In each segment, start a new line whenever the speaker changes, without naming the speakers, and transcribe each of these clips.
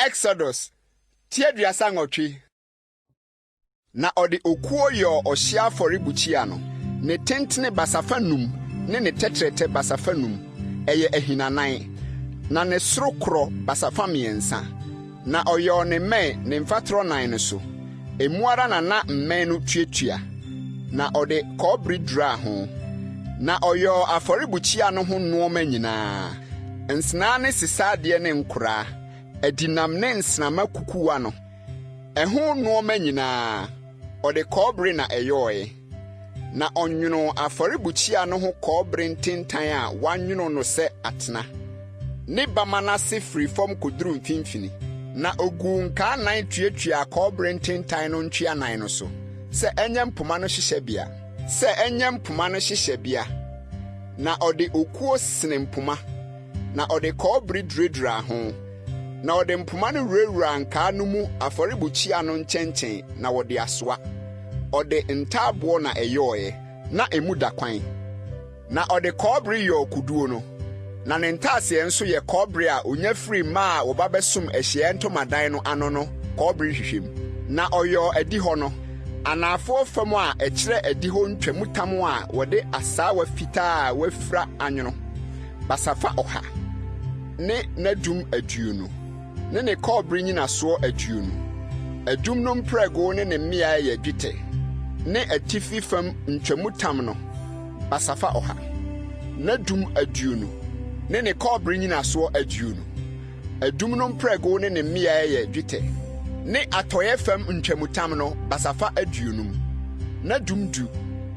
Exodus ti 38. Na ɔde okuo yɔɔ ɔhyeɛ afɔrebukyia no, ne tentene basafa num ne ne tɛtrɛtɛ basafa num, ɛyɛ ahinanan, na ne sorokorɔ basafa mmiɛnsa. Na ɔyɔɔ ne mmɛn ne mfatorɔ nan no so, emu ara na na mmɛn no tuatua, na ɔde kɔbere duraa ho. Na ɔyɔɔ afɔrebukyia no ho nnoɔma nyinaa, nsenaa ne sesa adeɛ ne nkoraa, adinam ne nsramma kukuwa no, ɛho nnoɔma nyinaa, ɔde kɔbere na ɛyɔeɛ. Na ɔnwonoo afɔrebukyia no ho kɔbere ntentan a wɔanwono no sɛ atena, ne bamma no ase firi fam kɔduru mfimfini. Na oguu nkaa nan tuatuaa kɔbere ntentan no ntwea nan no so, sɛ ɛnyɛ mpoma no hyehyɛbea, sɛ ɛnyɛ mpoma no hyehyɛbea. Na ɔde okuo sene mpoma, na ɔde kɔbere duraduraa ho. Na ɔde mpoma no wurawuraa nkaa no mu afɔrebukyia no nkyɛnkyɛn na wɔde asoa. Ɔde ntaaboɔ na ɛyɔeɛ, na emu da kwan. Na ɔde kɔbere yɔɔ kuduo no, na ne ntaaseɛ nso yɛ kɔbere a onya firii mmaa a wɔba bɛsom ahyiaeɛ ntomadan no ano no kɔbere nhwehwɛmu. Na ɔyɔɔ adihɔ no, anaafoɔ fam a ɛkyerɛ adihɔ ntwamutam a wɔde asaawa fitaa a wɔafira anwono, basafa ɔha, ne n'adum 20, ne ne kɔbere nnyinasoɔ 20. Adum no mprɛgow ne ne mmeae yɛ dwetɛ, ne atifi fam ntwamutam no, basafa ɔha, n'adum 20, ne ne kɔbere nnyinasoɔ 20. Adum no mprɛgow ne ne mmeae yɛ dwetɛ, ne atɔeɛ fam ntwamutam no, basafa 50, n'adum 10,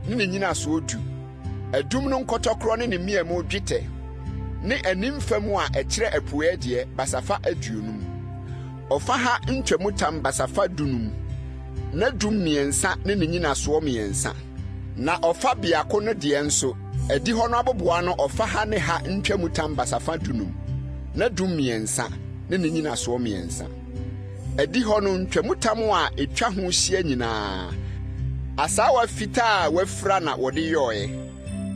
ne ne nnyinasoɔ 10. Adum no nkɔtɔkorɔ ne ne mmeamu dwetɛ, ne anim fam a ɛkyerɛ apueɛ deɛ, basafa 50. Ɔfa ha ntwamutam basafa 15, n'adum mmiɛnsa ne ne nnyinasoɔ mmiɛnsa. Na ɔfa biako no deɛ nso, adihɔ no aboboano ɔfa ha ne ha ntwamutam basafa 15, n'adum mmiɛnsa ne ne nnyinasoɔ mmiɛnsa. Adihɔ no ntwamutam a etwa ho hyia nyinaa, asaawa fitaa a wɔafira na wɔde yɔe,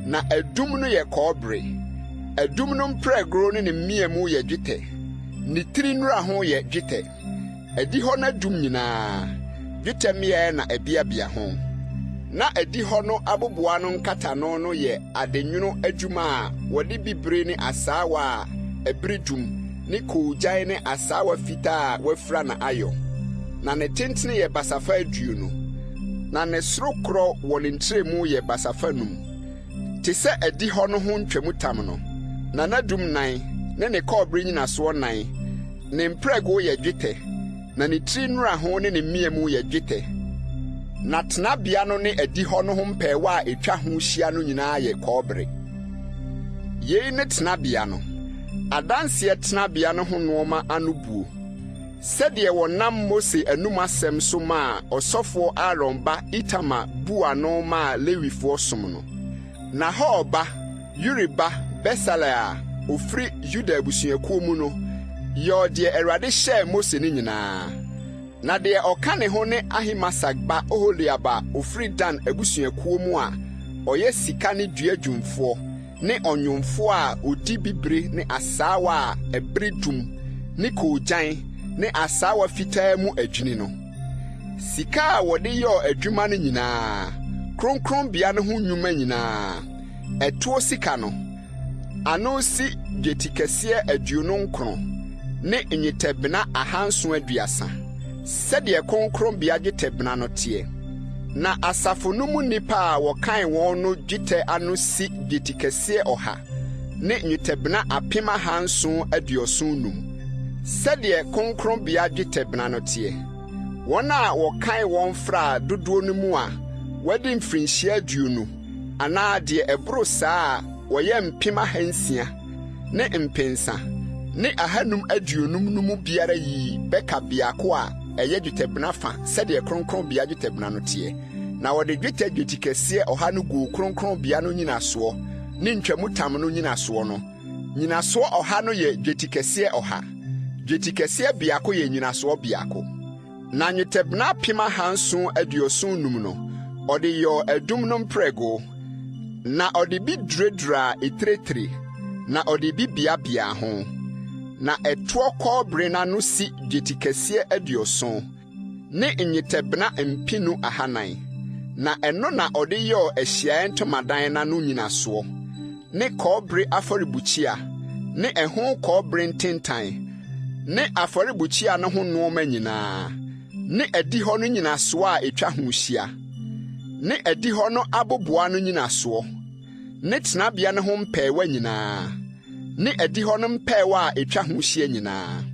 na adum no yɛ kɔbere. Adum no mprɛgoro ne ne mmeamu yɛ dwetɛ, ne tiri nnuraho yɛ dwetɛ. Adihɔ no adum nyinaa, dwetɛ mmeae na ɛbeabea ho. Na adihɔ no aboboano nkatano no yɛ adenwono adwuma a wɔde bibire ne asaawa a ɛbere dum ne koogyan ne asaawa fitaa a wɔafira na ayɔ. Na ne tentene yɛ basafa 20, na ne sorokorɔ wɔ ne ntrɛmu yɛ basafa 5, te sɛ adihɔ no ho ntwamutam no. Na n'adum nan ne ne kɔbere nnyinasoɔ nan, ne mprɛgow yɛ dwetɛ, na ne tiri nnuraho ne ne mmeamu yɛ dwetɛ. Na tenabea no ne adihɔ no ho mpɛɛwa a etwa ho hyia no nyinaa yɛ kɔbere. Yei ne tenabea no, adanseɛ tenabea no ho nnoɔma ano buo, sɛdeɛ wɔnam Mose anom asɛm so maa ɔsɔfoɔ Aaron ba Itamar buu ano maa Lewifoɔ som no. Na Hur ba, Uri ba Besaleel a ɔfiri Yuda abusuakuo mu no yɔɔ deɛ Awurade hyɛɛ Mose no nyinaa. Na deɛ ɔka ne ho ne Ahimasak ba Oholiab a ɔfiri Dan abusuakuo mu a ɔyɛ sika ne dua dwumfoɔ ne ɔnwomfoɔ a ɔdi bibire ne asaawa a ɛbere dum ne koogyan ne asaawa fitaa mu adwini no. Sika a wɔde yɔɔ adwuma no nyinaa, kronkronbea no ho nnwuma nyinaa, ɛtoɔ sika no, ano si dwetikɛseɛ 29 ne nnwetɛbena 730, sɛdeɛ kronkronbea dwetɛbena no teɛ. Na asafo no mu nnipa a wɔkan wɔn no dwetɛ ano si dwetikɛseɛ 100 ne nnwetɛbena 775, sɛdeɛ kronkronbea dwetɛbena no teɛ. Wɔn a wɔkan wɔn fraa dodoɔ no mu a wɔadi mfirinhyia 20 anaa deɛ ɛboro saa a wɔyɛ 6,600 ne 550 no mu biara yii bɛka biako a ɛyɛ dwetɛbena fa sɛdeɛ kronkronbea dwetɛbena no teɛ. Na wɔde dwetɛ dwetikɛseɛ 100 no guu kronkronbea no nnyinasoɔ ne ntwamutam no nnyinasoɔ no. Nnyinasoɔ 100 no yɛ dwetikɛseɛ 100. Dwetikɛseɛ biako yɛ nnyinasoɔ biako. Na nnwetɛbena 775 no, ɔde yɔɔ adum no mprɛgow, na ɔde bi duraduraa etire tire, na ɔde bi beabeaa ho. Na ɛtoɔ kɔbere no ano si dwetikɛseɛ 70 ne nnwetɛbena mpenu 400. Na ɛno na ɔde yɔɔ ahyiaeɛ ntomadan no ano nnyinasoɔ, ne kɔbere afɔrebukyia, ne ɛho kɔbere ntentan, ne afɔrebukyia no ho nnoɔma nyinaa, ne adihɔ no nnyinasoɔ a ɛtwa ho hyia, ne adihɔ no aboboano nnyinasoɔ, ne tenabea no ho mpɛɛwa nyinaa, ne adihɔ no mpɛɛwa a ɛtwa ho hyia nyinaa.